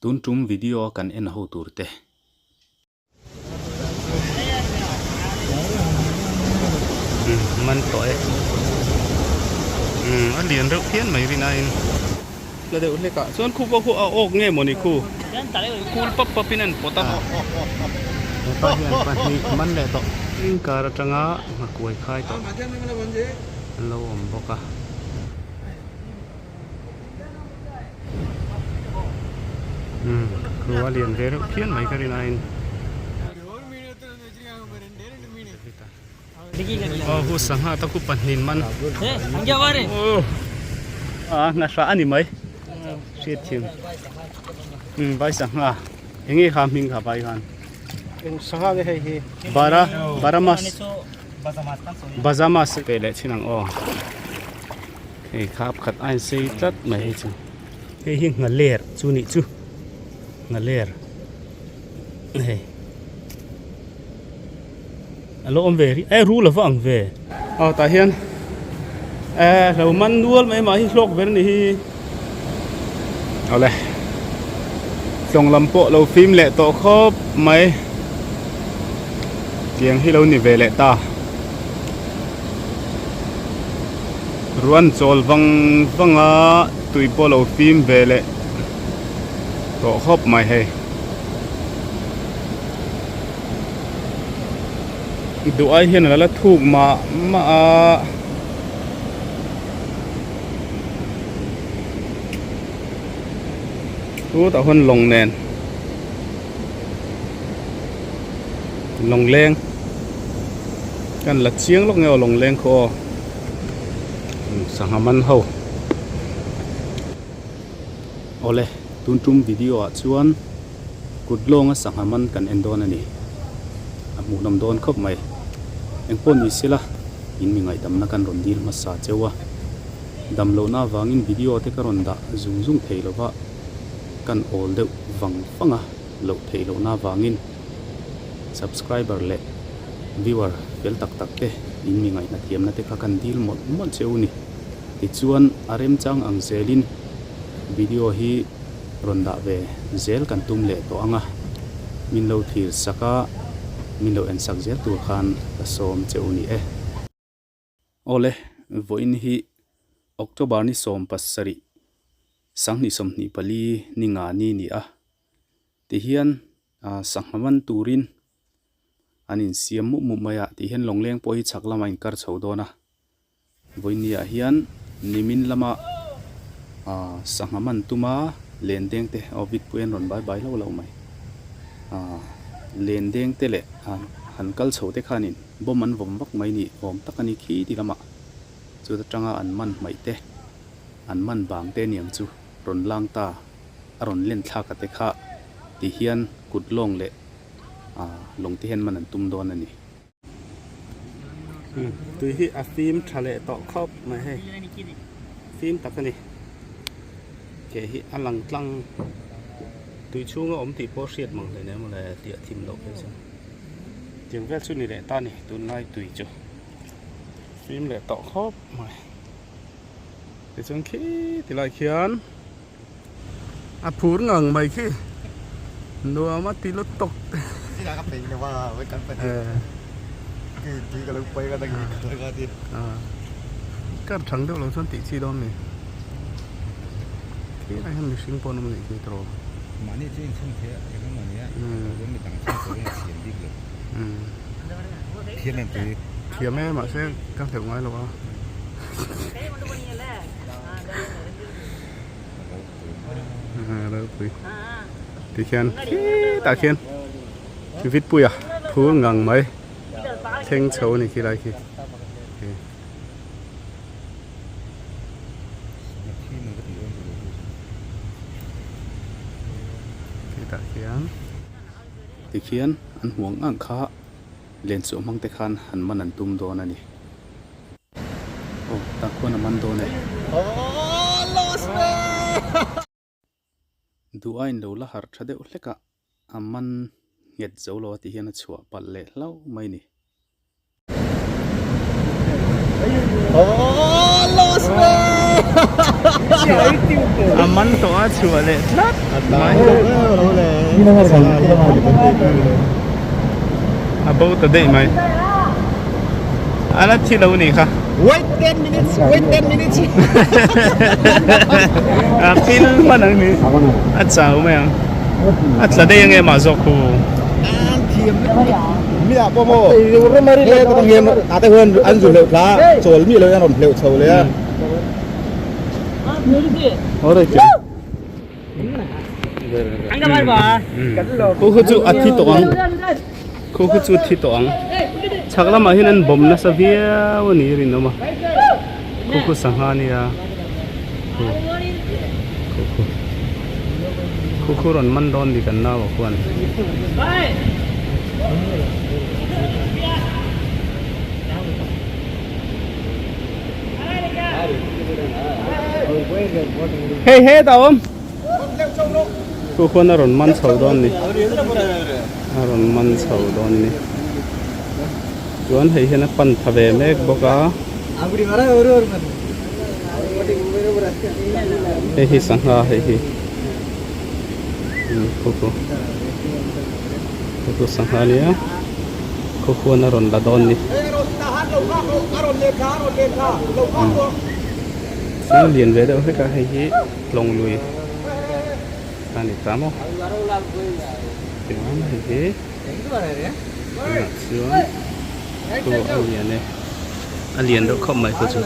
Tun tum video a kan en ho tur te. Man tawh e. A lian reuh phian mai rin aiin. La deuh hlek ah chuan khu pawh khu a awk nge mawni khu. Kul pap pap in an pawt a. Hepa hian pahnih man leh tawh. Inkar atanga nghakuai khai tawh an lo awm bawk a. Umm khu a lian ve reuh phian mai ka rin aiin. Aw hu sangha ta khu pahnin man. Aw a hna a ni mai. Hriat thiam. Umm vai sangha. Enge kha hming kha vai khan. Eng sangha nge hei hi? Bara baramas. Bazamas pe leh chin ang aw. Hei kha pakhat a insei tlat mai hei chu. Hei hi nghaler chu nih chu. Nghaler. Hei. A lo awm ve rih e ru lova ang ve. Aw tah hian eh lo man nual mai mah hi hlawk ber ni hi. Awle. Tlawng lam pawh lo fim leh tawh khawp mai. Tiang hi lo ni ve leh ta. Ruan chawl vang vang a tui pawh lo fim ve leh tawh khawp mai hei. Duh ai hian a la thuk mah mah a. Chutah huan lawng nen lawng leng kan la chiang lawk nge aw lawng leng khaw aw sangha man ho awle tun tum video ah chuan kut lawnga sangha man kan en dawn a ni a hmuhnawm dawn khawp mai engpawh ni sela in mi ngaihdamna kan rawn dil hmasa cheu a dam lohna avangin video te ka rawn dah zung zung thei lova kan awl deuh vang vang a loh theih lohna avangin subscriber leh viewer fel tak tak te in mi ngaihna thiamna te kha kan dil mawlh mawlh cheu ni tichuan a remchang ang zelin video hi rawn dah ve zel kan tum leh tawh ang a, min lo thlir sak a, min lo en sak zel tur khan ka sawm che u ni e. Awle, vawiin hi October ni 17, 2024 ni nga ni ni a, tihian sangha man turin an insiam mup mup mai a, tihian lawngleng pawh hi chhak lamah a inkar chho dawn a. Vawinia hian nimin lama sangha man tuma len deng te aw bit pawh hian rawn bai bai lo lo mai. Len deng te leh han kal chho te khanin bawm an vawm vak mai ni awm tak a ni khi ti lamah chuta tanga an man hmaih te an man bang te aniang chu rawn lang ta a rawn len thlak a te kha ti hian kut lawng leh lawng te hian man an tum dawn a ni. Tui hi a fim tha leh tawh khawp mai hei fim tak a ni ke hi a lang tlang tui chhunga awm tih pawh hriat mang hle emaw le tih a thim loh phei chuan tiang vel chu ni leh ta a ni tunlai tui chu fim leh tawh khawp mai tichuan khi ti lai khian a phur ngang mai khi nuam a ti lutuk kar thang deuh lo chuan tih chi dawn a ni khi lai hian mihring pawh an awm anih khi tawh mahni chu inchhung thei a eng emaw nia chuan mi dang chhung tur in a thiam bik lo thiam em tui thiam e mahse ka hleuh ngai lo a. Ropui tikhian khitah khian vitpuia phur ngang mai thleng chho a ni khi lai khi. Khitah khian tikhian an hmuh ang ang kha lensuah hmang te khan han man an tum dawn a ni. Aw tah khuan a man dawn e. Duh a inlo la harh tha deuh hlek a, a man nghet zo lo a tih hian a chhuah palh leh hlauh mai ni. A man tawh a chhuah leh tlat mai. A bo ta daih mai. A la thi lo nih kha. Wait 10 minutes, wait 10 minutes. A pil hman ang ni. A chau mai ang. A tla daih ange mah zawk khu. An thiam mi ah pawh maw he ka tang hian ate huan an zu hleuh thla chawl mi lo hian rawn hleuh chho leh a. Khu khu chu a thi tawh ang khu khu chu thi tawh ang chhak lamah hian an bawm nasa viau a ni rinawm a khu khu sangha a nia khu khu khu khu khu rawn man dawn ni kan nau ah khuan. Hei hetah awm Khu khuan a rawn man chho dawn ni a rawn man chho dawn ni chuan hei hian a pan tha ve mek bawk a hei hi sangha hei hi khu khu khu khu sangha a nia. Khaw khuan a rawn la dawn ni. Chuan lian ve deuh hlek a hei hi tlawng lui a ni ta maw. Chuan hei hi tunah chuan khu a lian e a lian deuh khawp mai khu chu.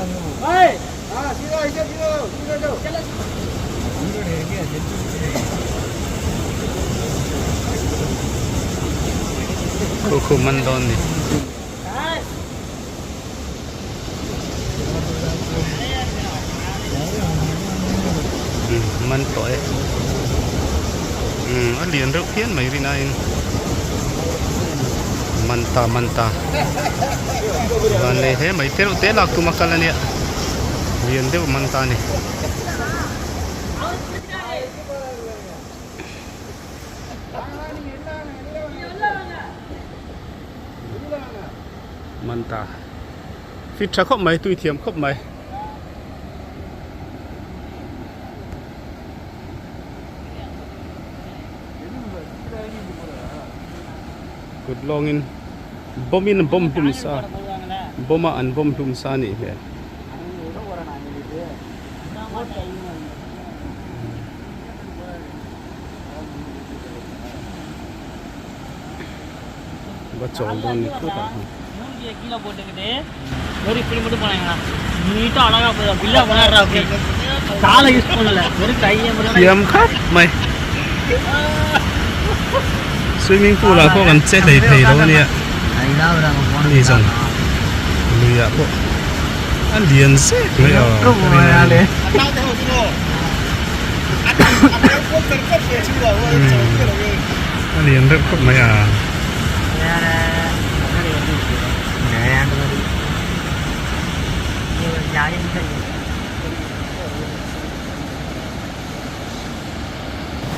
Khu khu man dawn ni. Man tawh e. A lian reuh phian mai rin aiin. Man ta man ta. Van nei hle mai te reuh te lak tum a kal a nia. Lian deuh man ta a ni. Man ta. Fit tha khawp mai, tui thiam khawp mai. Kut lawngin bomb in bomb hlum sa bomb a an bomb hlum sa anih hmel. Va chawl dawn ni phut ah khan. Thiam khawp mai. Swimming pool ah pawh kan che hlei thei lo ania. Ani zawng lui ah pawh a lian zek mai a a lian reuh khawp mai a.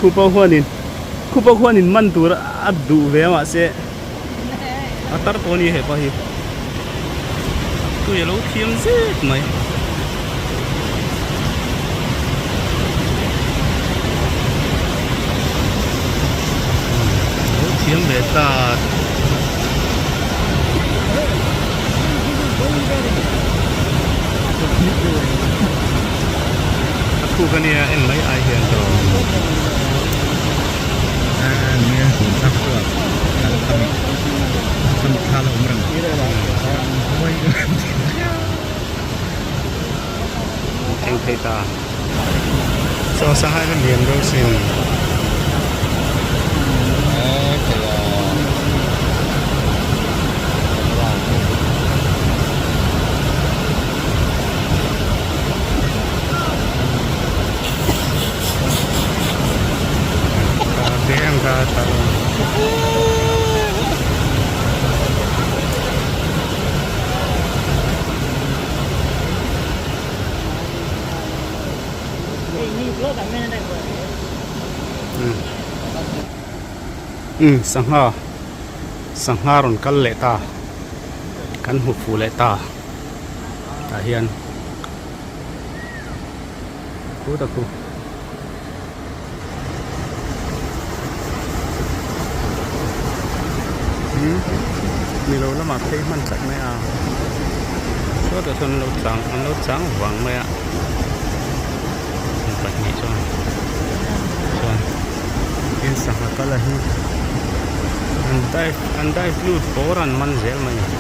Khupa huanin khupa huanin man tur a duh ve a mahse a tar tawh a ni hepa hi tui a lo thiam zet mai. Lo thiam ve ta. A khuk a nia en mai ai hian tawh. Thleng phei ta. Chaw sangha hi lian deuh sin. Umm sangha sangha rawn kal leh ta kan hmu fuh leh ta tah hian. Khu ta khu. Hmm ni lo lamah phei hman chak mai a sawtah sawn an lo chang an lo chang vang mai a pahnih chuan chuan tin sangha kal a hi an dive an dive lut pawr an man zel mai a ni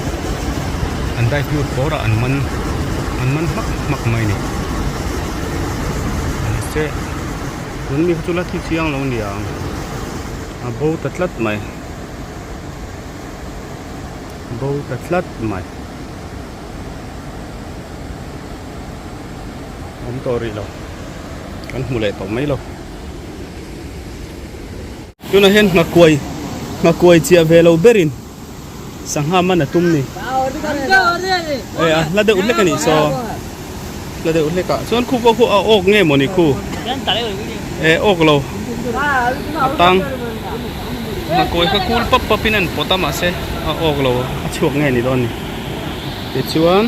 an dive lut pawr ah an man an man hmak hmak mai a ni mahse tun mi kha chu la thi chiang lo ni ang a bo ta tlat mai bo ta tlat mai. Awm tawh rih lo kan hmu leh tawh mai lo tunah hian nghakuai nghakuai chiah ve lo berin sangha man a tum ni e a hla deuh hlek a nih saw hla deuh hlek ah chuan khu pawh khu a awk nge mawni khu e awk lo a tang nghakuai kha kul pap pap in a in pawt a mahse a awk lo a chhuak nge ni dawn ni. Tichuan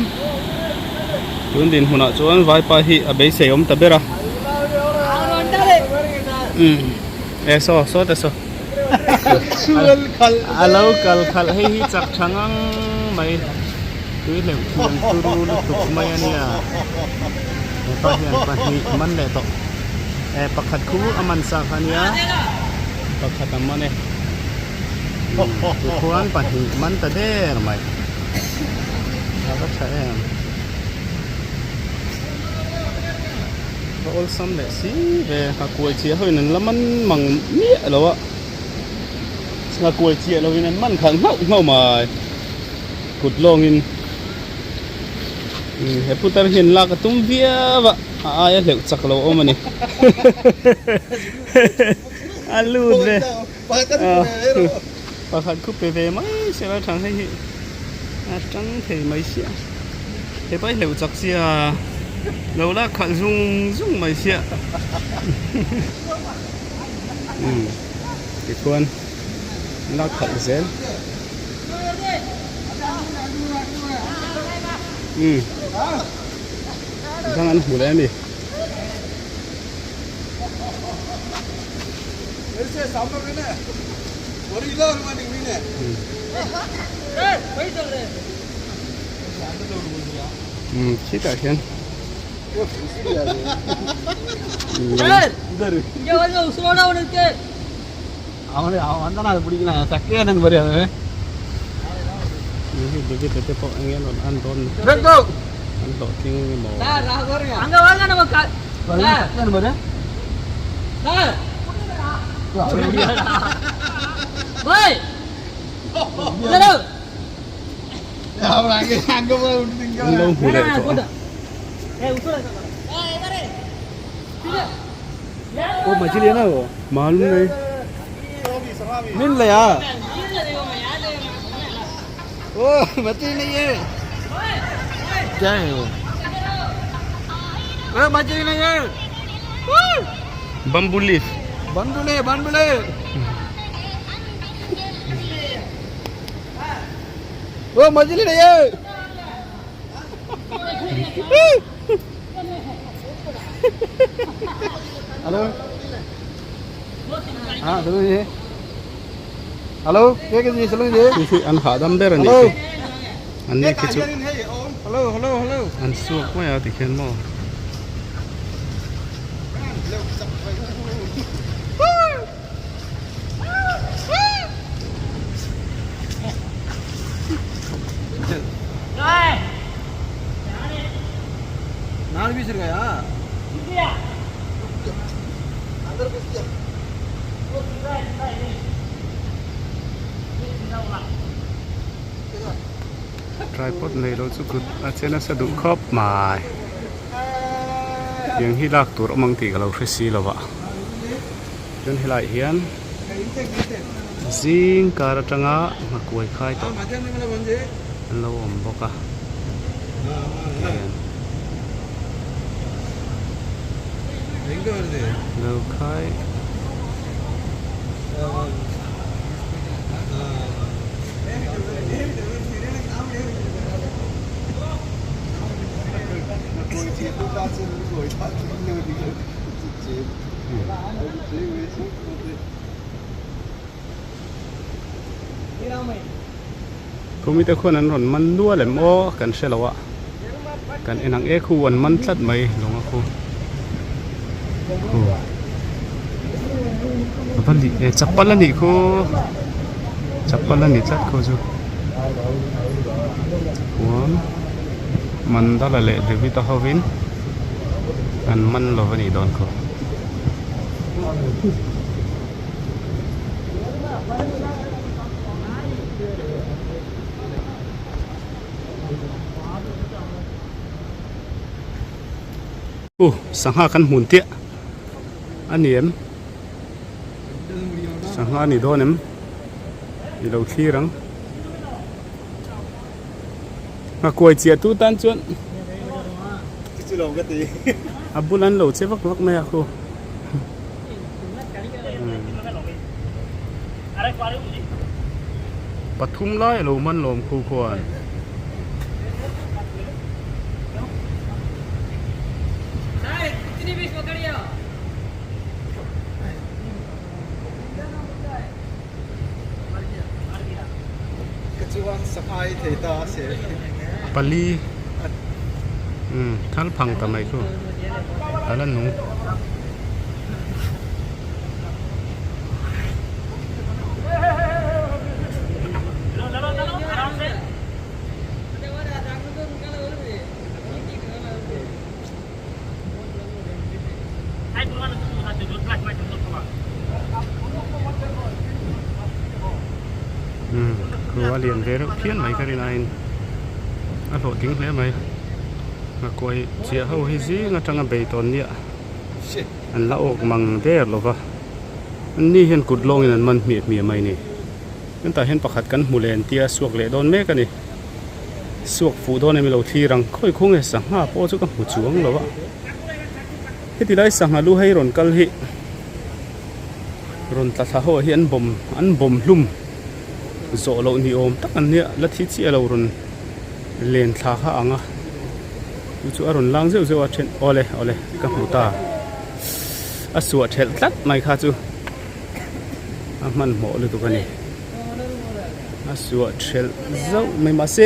tun dinhmunah chuan vaipa hi a beisei awm ta ber a umm e saw saw te saw a lo kal khalh hei hi chak tha ngang mai tui hleuh thiam turu lutuk mai a nia hepa hian pahnih man leh tawh e pakhat khu a man sa kha nia pakhat a man e. Tikhuan pahnih man ta der mai a va tha em va awlsam leh si ve nghakuai chiah ho in an la man mang miah lo a nghakuai chiah lo in an man khalh nghauh nghauh mai kut lawng in he putar hian lak a tum viau a a aia hleuh chak lo awm a ni a lut ve. Pakhat khu pe ve mai se la thang hei hi a tang thei mai sia hepa hi hleuh chak sia lo la khalh zung zung mai sia umm tikhuan la khalh zel umm dang an hmu leh a ni. Khitah hian David-a te pawh eng nge rawn an dawn an hlawhtling emaw. An lo hmu leh tawh a. Malum nei. Bamboo leaf. Khi khi an hahdam ber a nih khi an ni khi chu an suak mai a tikhian maw. Tripod nei lo chu kut a che nasa duh khawp mai tiang hi lak tur awm ang tih ka lo hre si lo a chuan helaiah hian zing kar atanga nghakuai khai tawh an lo awm bawk a tihian. Lo khai. Khumite khuan an rawn man nual em aw kan hre lo a kan en ang e khu an man tlat mai lawng a khu khu a va lih e chapal a nih khu chapal a ni tlat khu chu chuan mandala leh david a hovin an man lo a nih dawn khu. U sangha kan hmun tiah a ni em sangha a ni dawn em i lo thlir ang nghakuai chiah tu tan chuan a bul an lo che vak vak mai a khu. Pathum lai a lo man lawm khu khuan. Pali umm thal phang ta mai khu a la nung. Umm khu a lian ve reuh phian mai ka rin aiin a hlawhtling hle mai nghakuai chiah ho hi zing atanga bei tawn nia an la awk mang der lo va an ni hian kut lawngin an man hmiah hmiah mai ni chutah hian pakhat kan hmu len tia suak leh dawn mek a ni. Suak fuh dawn em ilo thlir ang khawi khaw nge sangha pawh chu ka hmu chuang lo a heti lai sangha lu hei rawn kal hi rawn tla thla ho hi an bawm an bawm hlum zawh loh ni awm tak an nia la thi chiah lo rawn len thla kha ang a chu chu a rawn lang zeuh zeuh a then awle awle ka hmu ta a suah thelh tlat mai kha chu a hmanhmawh lutuk a ni. A suah thelh zauh mai mahse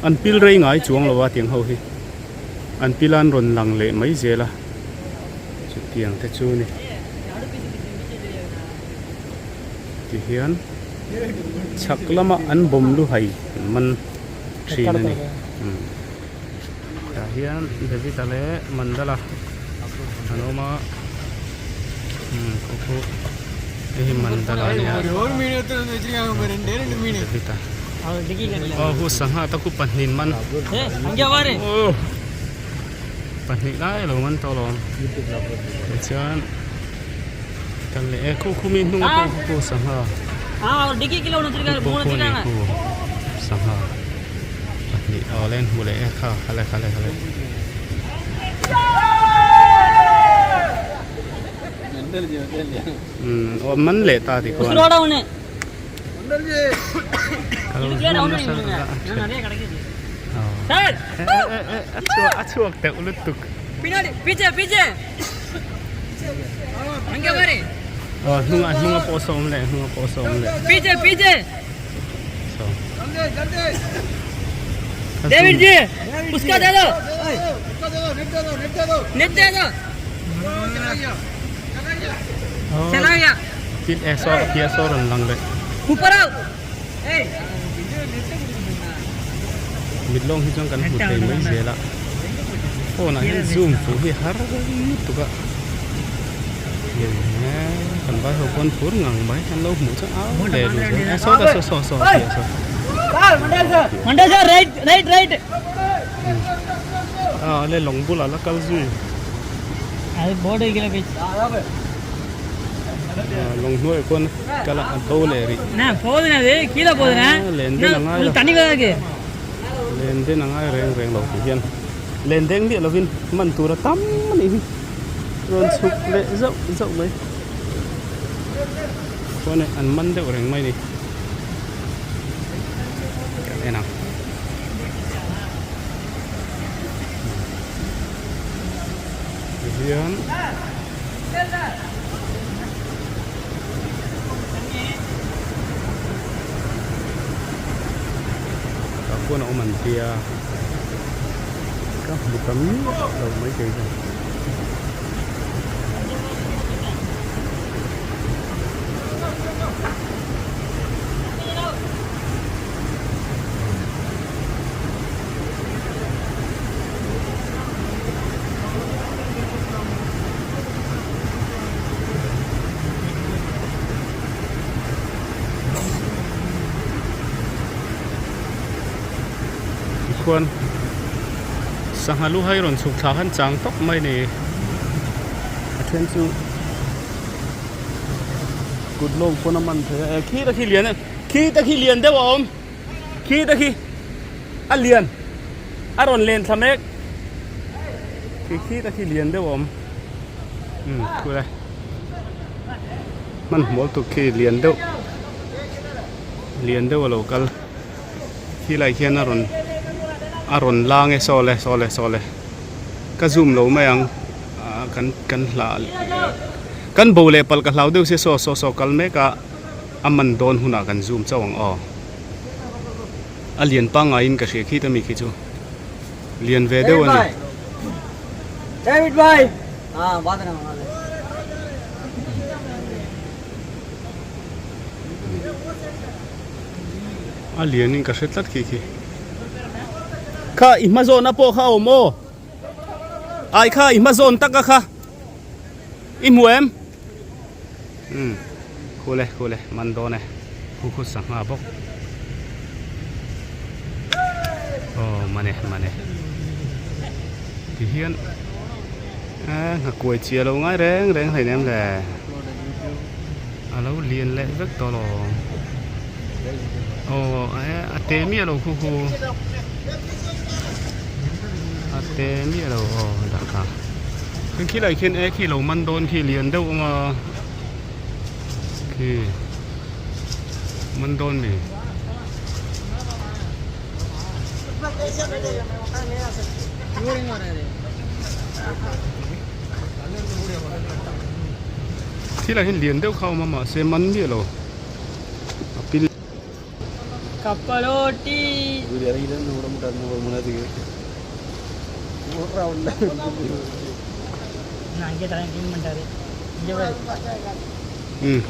an pil rei ngai chuang lo a tiang ho hi an pil a an rawn lang leh mai zel a chutiang te chu ni tihian chhak lama an bawm lu hai an man thin a ni tah hian David a leh Mandala an awm a umm khaw khu hei hi Mandala a nia David a aw hu sangha te khu pahnih man aw pahnih lai a lo man tawh alawm tichuan kal leh e khu khu mi hnung pawh khu khu sangha khu pawh khu a ni khu sangha. Pahnih aw len hmu leh e kha khale khale khale. Umm aw man leh ta ti khuan. A chhuak a chhuak deuh lutuk. Aw hnungah hnunga pawh sawm leh hnunga pawh sawm leh. David ji uska de do net de do chala gaya Pit e so phia so ron lang le upar ao mit lawng hi chuan kan hmu thei mai zel a phone ah hian zoom fuh hi har lutuk a Kan vai ho pawn phur ngang mai an lo hmuh chuan au leh lu zel a saw ta saw saw saw a tia saw Mandal sir right right right a le lawng bulah la kal zui lawng hnuaiah khuan kal a a bo leh rih len den a ngai lo len den a ngai reng reng lo tih hian len deng miah lovin man tur a tam a nih hi. Rawn chhuk leh zauh zauh mai. Chuan an man deuh reng mai ni. Kan en ang. Tihian khuan a awm an tia ka hmu ta miah lo mai thei chuan. Tikhuan sangha lu hai rawn chhuk thla khan chang tawp mai a ni a then chu kut lawng pawn a man thei a e khi ta khi lian e khi ta khi lian deuh a awm khi ta khi a lian a rawn len thla mek khi khi ta khi lian deuh a awm umm thu le hmanhmawh lutuk khi lian deuh lian deuh a lo kal khi lai khian a rawn a rawn lang e saw le saw le saw le ka zoom lo mai ang ah kan kan hlah kan bo leh palh ka hlau deuh sia saw saw saw kal mek a a man dawn hunah kan zoom chauh ang aw a lian pangaiin ka hria khit ami khi chu lian ve deuh a ni. David bhai ah baat na A lian in ka hre tlat khi khi. Kha i hma zawn a pawh kha a awm aw. Ai kha i hma zawn tak a kha. I hmu em? Umm khule khule man dawn e khu khu sangha bawk aw mane mane ti hian eh nghakuai chiah lo ngai reng reng hlei nem le a lo lian leh vek tawh lo aw eh a te miah lo khu khu a te miah lo aw dah kha. Chuan khi lai khian e khi lo man dawn khi lian deuh awm a khi man dawn mi. Khi lai hian lian deuh kha awm a mahse man miah lo a pil. கப்பலோட்டி அங்கே தரேன் clean பண்ணிட்டாரு இங்கே பாரு Um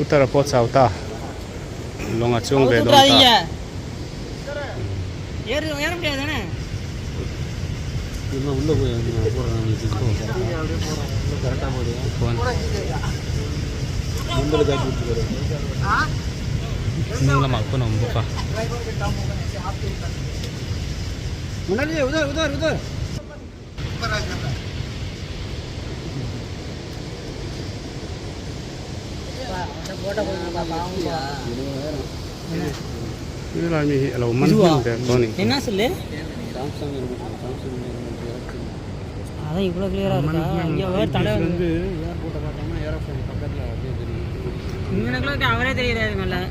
Uttar pawh chau ta lawng a chuang ve dawn ta. விட்றாதீங்க ஏறு ஏற முடியாது தானே Khuan hnung lamah khuan a awm bawk a. Helai mi hi a lo man hman ber dawn a ni. என்ன சொல்லு அதான் இவ்வளோ கிளியராக இருக்கா இங்கே வேறு தடை வந்து இங்கனக்குள்ள அவரே தெரியுறாரு நல்லா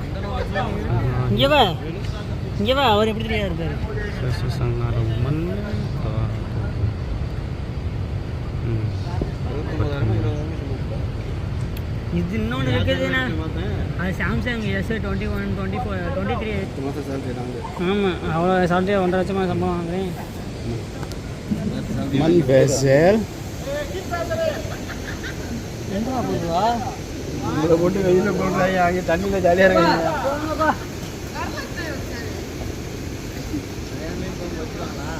இங்கே வா இங்கே வா அவர் எப்படி தெரியாது இருப்பாரு Sangha lo man mek a umm இது இன்னொன்று இருக்குதுண்ணா அது Samsung S 21 24 23 ஆமாம் அவ்வளோ சாப்பிட்டு ஒன்றரை லட்சமாக சம்பளம் வாங்குறேன் man ve zel ரெண்டு ரூபா போதுவா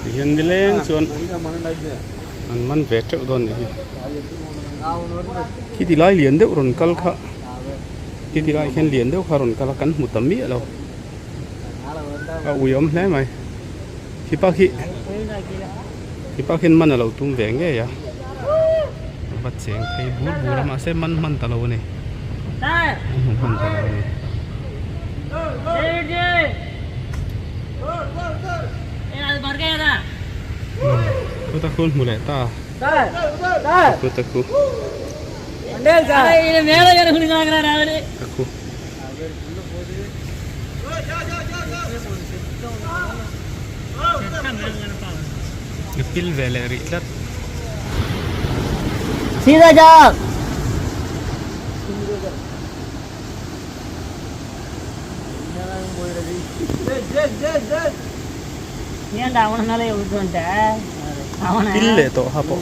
Tihian nileng chuan an man ve teuh dawn nih hi khi ti lai lian deuh rawn kal kha khi ti lai hian lian deuh kha rawn kal a kan hmu ta miah lo a ui awm hle mai khipa khi khipa khian man a lo tum ve ngei a a va cheng phei bur bur a mahse man hman ta lo a ni a hmu hman ta lo a ni. Khuta khu hmu leh ta khuta khu ta khu a pil ve leh rih tlat. ஏன்டா அவனை மேலே விட்டு வந்துட்ட அவனை Pil leh tawh ha pawh.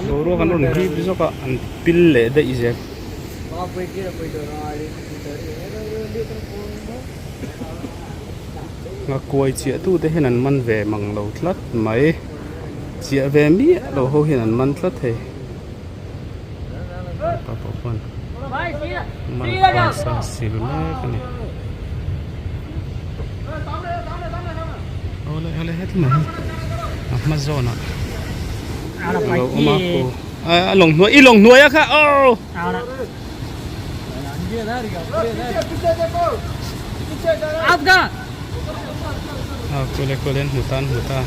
Boruak an rawn hlip zawk a, an pil leh daih zel. Nghakuai chiah tu te hian an man ve mang lo tlat mai. Chiah ve miah lo ho hian an man tlat thei. Pa pawh khuan man sa sil mek a ni. Awle awle heti mai hi a hma zawnah a lo awm a khu a lawng hnuai i lawng hnuai a kha aw. A kule kule an hmu ta an hmu ta.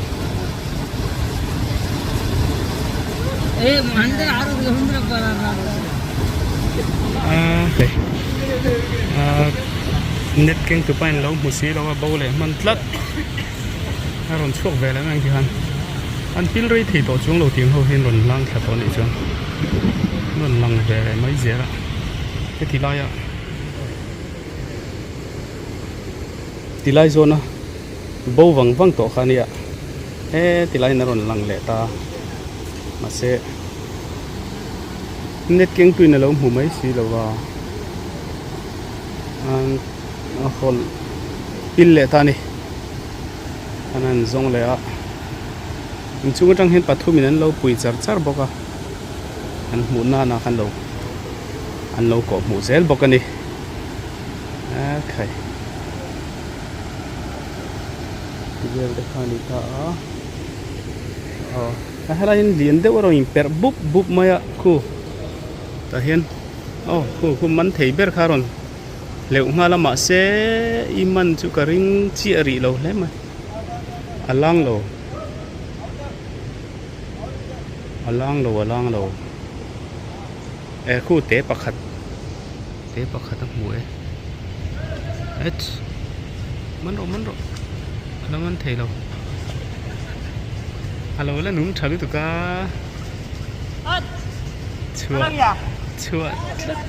A hei a net keng tu pahin lo hmu si lo a bo leh hman tlat a rawn chhuak ve leh mai ang tikhan an pil rei thei tawh chuang lo tiang ho hian rawn lang thla tawh a nih chuan rawn lang ve leh mai zel a heti laia. Tilai zawna bo vang vang tawh kha a nia he tilaiin a rawn lang leh ta mahse net keng tuin a lo hmu mai si lo va a hawlh pil leh ta a ni an han zawng leh a inchhung atang hian pathumin an lo pui char char bawk a an hmuh nana khan lo an lo kawh hmuh zel bawk a ni. Khai ti vel te kha a ni ta a aw a helai hian lian deuh a rawn in perh bup bup mai a khu tah hian aw khu khu man thei ber kha a rawn hleuh nghal a mahse i man chu ka ring chiah rih lo hle mai a lang lo a lang lo a lang lo e khu te pakhat. Te pakhat a hmu e ets man rawh man rawh a la man thei lo a lo la nung tha lutuk a chhuah chhuah tlat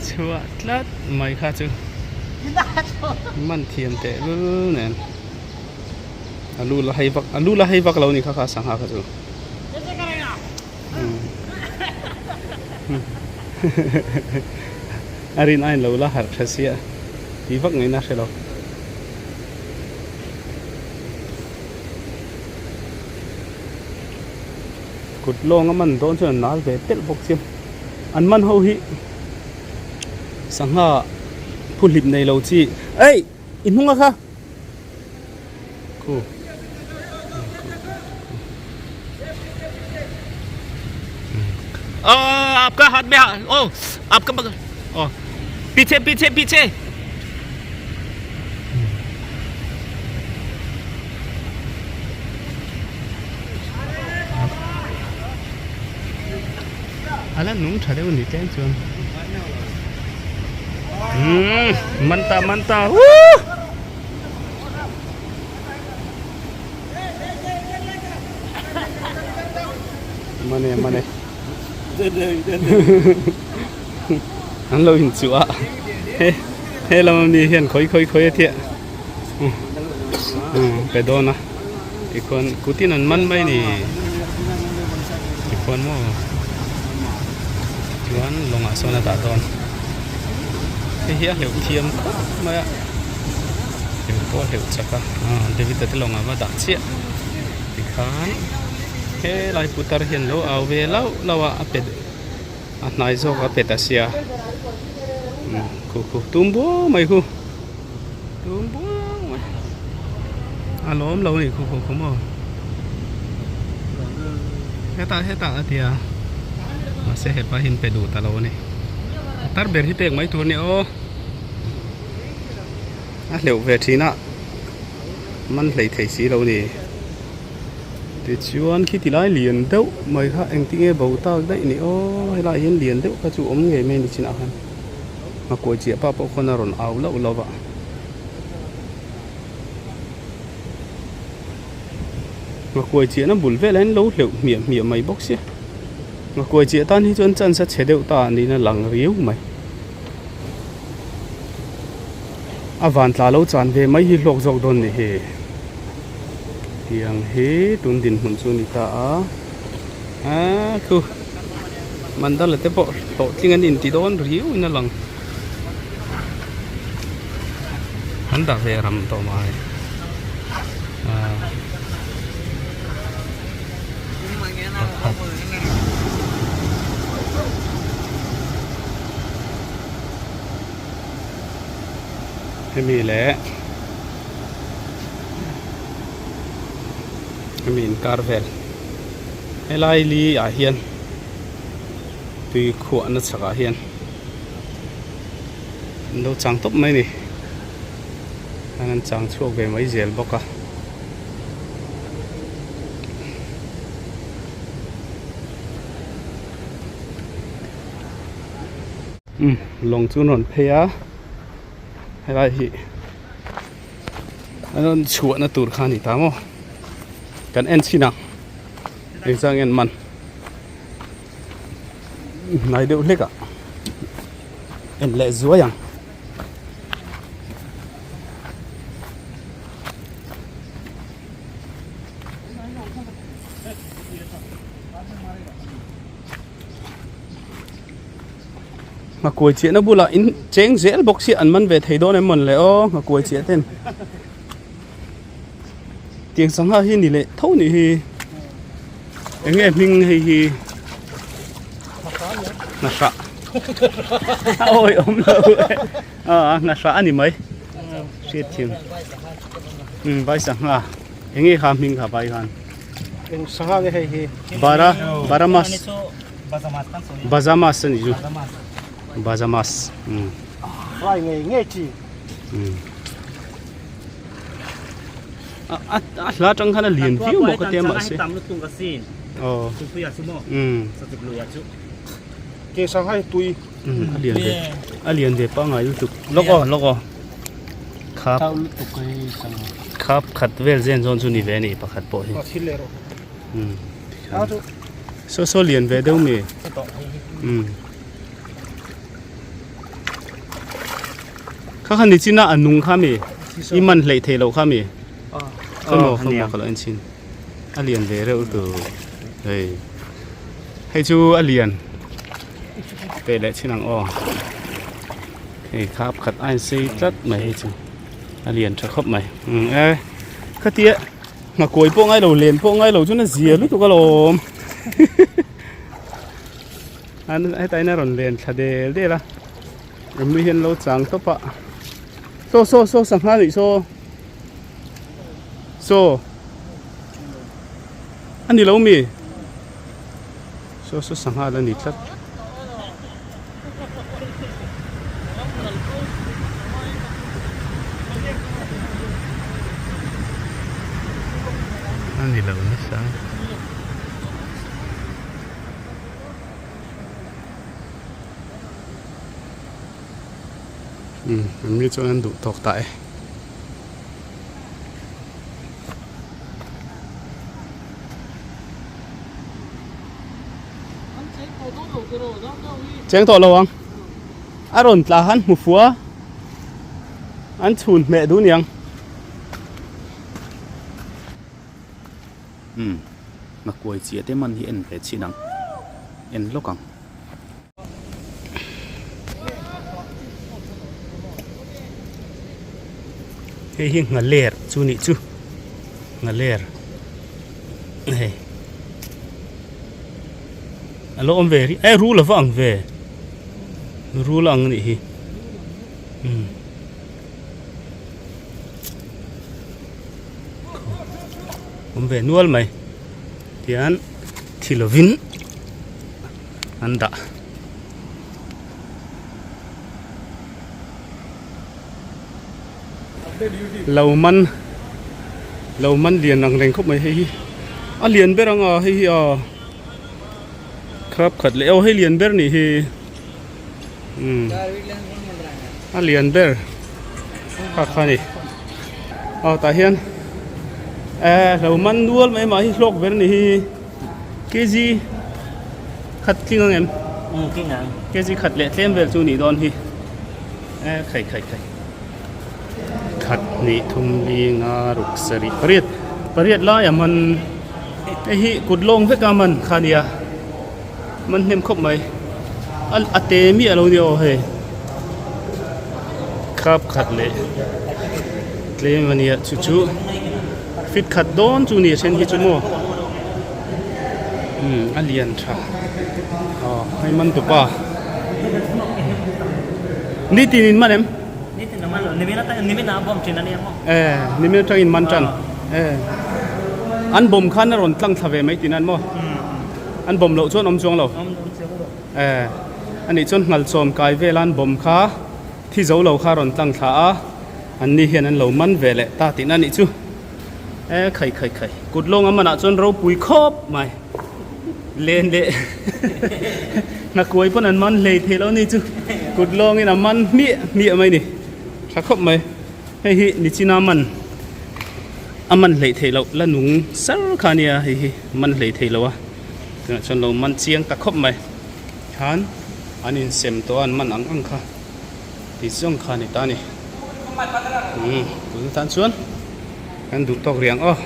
chhuah tlat mai kha chu man thiam teh lul nen a lu la hei vak a lu la hei vak lo a ni kha kha sangha kha chu. A rin ain lo la harh tha sia tih vak ngaihna hre lo. Kut lawng a man dawn chuan an nal ve telh bawk chiam. An man ho hi sangha phuhlip nei lo chi ei i hnung a kha. Khu. आपका हाथ में ओ आपका बगल ओ पीछे पीछे पीछे ala nung tha deuh ni tlem chuan umm man ta man ta woo mane mane an lo inchuh a he he lam ami hian khawi khawi khawi a thiah pe dawn a tikhuan kutin an man mai ni tikhuan maw chuan lawngah sawn a dah dawn hei hi a hleuh thiam khawp mai a. Hleuh pawh a hleuh chak a aw David a te lawngah va dah chiah tikhan helai putar hian lo au ve lauh lauh a a pet a hnai zawk a pet a sia khu khu tum buau mai khu tum buau mai a lawm lo a ni khu khu khu maw hetah hetah a ti a mahse hepa hi an pe duh ta lo a ni tar ber hi pek mai tur a ni aw. A hleuh ve thin a man hlei thei si lo ni tichuan khi ti lai lian deuh mai kha engtin nge bo tak daih ni aw helaiah hian lian deuh kha chu awm ngei mai a ni chinah khan a kawi chiah pa pawh khawn a rawn au lauh lauh a. Nghakuai chiahna bul velah hian lo hleuh hmiah hmiah mai bawk sia nghakuai chiah tan hi chuan chance a chhe deuh ta niin a lang riau mai. A van tla lo chan ve mai hi hlawk zawk dawn ni hi. Tiang hi tun dinhmun chu a ni ta a. Aaa khu Mandala te pawh hlawhtling an inti dawn riau in a lang. An dah ve ram tawh mai. Aaa. Pakhat. Hemi leh hemi inkar vel helai li ah hian tui khuahna chhakah hian an lo chang tawp mai a ni an chang chhuak ve mai zel bawk a. Umm lawng chu an rawn phei a helai hi an rawn chhuahna tur kha a ni ta maw kan en chhin ang engzah nge an man hnai deuh hlek ah en leh zuai ang. Nghakuai chiahna bulah in cheng zel bawk sia an man ve thei dawn em mawn le aw nghakuai chiah ten tiang sangha hi ni leh tho nih hi eng nge hming hei hi nghahrah a awi awm lo a nghahrah a ni mai hriat thiam umm vai sangha eng nge kha hming kha vai khan eng sangha nge hei hi bara baramas bazamas ani chu bazamas umm fry ngei ngei chi umm a a a hla tang khan a lian viau maw ka tia mahse aw umm ke sangha hi tui umm a lian ve a lian ve pangngai lutuk lawk aw lawk aw khap khap khat vel zen zawn chu ni ve a ni pakhat pawh hi umm saw saw lian ve deuh mi umm kha kha ni chin a a nung kha mi i man hleih theih loh kha mi khaw maw khaw maw ka lo en chhin a lian ve reuh tur hei hei chu a lian teh leh chin ang aw. Hei kha pakhat a insei tlat mai hei chu a lian tha khawp mai umm e khatia nghakuai pawh ngailo len pawh ngailo chuan a zia lutuk alawm an hetah hian a rawn len thla del del a mi hian lo chang tawp a saw saw saw sangha nih saw saw a ni lo mi saw saw sangha la ni tlat. A ni lo nasa. Umm an mi chuan an duh tawk ta e. Cheng tawh lo ang a rawn tla han hmu fua an chhun hmeh duh niang umm nghakuai chiah te man hi en ve chhin ang en lawk ang. Hei hi nghaler chu nih chu nghaler hei a lo awm ve rih e rul ava ang ve rul a ang anih hi umm awm ve nual mai tian thi lovin. An dah. Lo man lo man lian ang reng khawp mai hei hi a lian ber ang a hei hi a khap khat leh aw hei lian ber nih hi umm a lian ber kha kha a ni aw tah hian eh lo man nual mai mah hi hlawk ber nih hi. Kg khat tling ang em? Umm tling ang. Kg khat leh tlem vel chu nih dawn hi. Eh khai khai khai. Khat hnih thum li nga ruk sarih pariat pariat lai a man hei hi kut lawng vek a man kha nia man hnem khawp mai a a te miah lo nia aw hei khap khat leh tlem a nia chu chu fit khat dawn chu ni a then hi chu maw umm a lian tha aw hei man tupa nitin in man em. E nimin atangin man tan e an bawm khan a rawn tlang thla ve mai tih nan maw an bawm loh chuan awm chuang lo e anih chuan nghal chawm kai vel an bawm kha thi zo lo kha a rawn tlang thla a an ni hian an lo man ve leh ta tihna anih chu e khai khai khai kut lawng a manah chuan ropui khawp mai. Len leh hnakuai pawn an man hlei theih loh a ni chu kut lawngin a man hmiah hmiah mai a ni tha khawp mai hei hi nichina man a man hleih theih loh la nung sar kha a nia hei hi man hleih theih loh a tunah chuan lo man chiang ta khawp mai khan an insem tawh a an man ang ang kha ti zawng kha a ni ta a ni umm tun atan chuan kan duh tawk riang aw.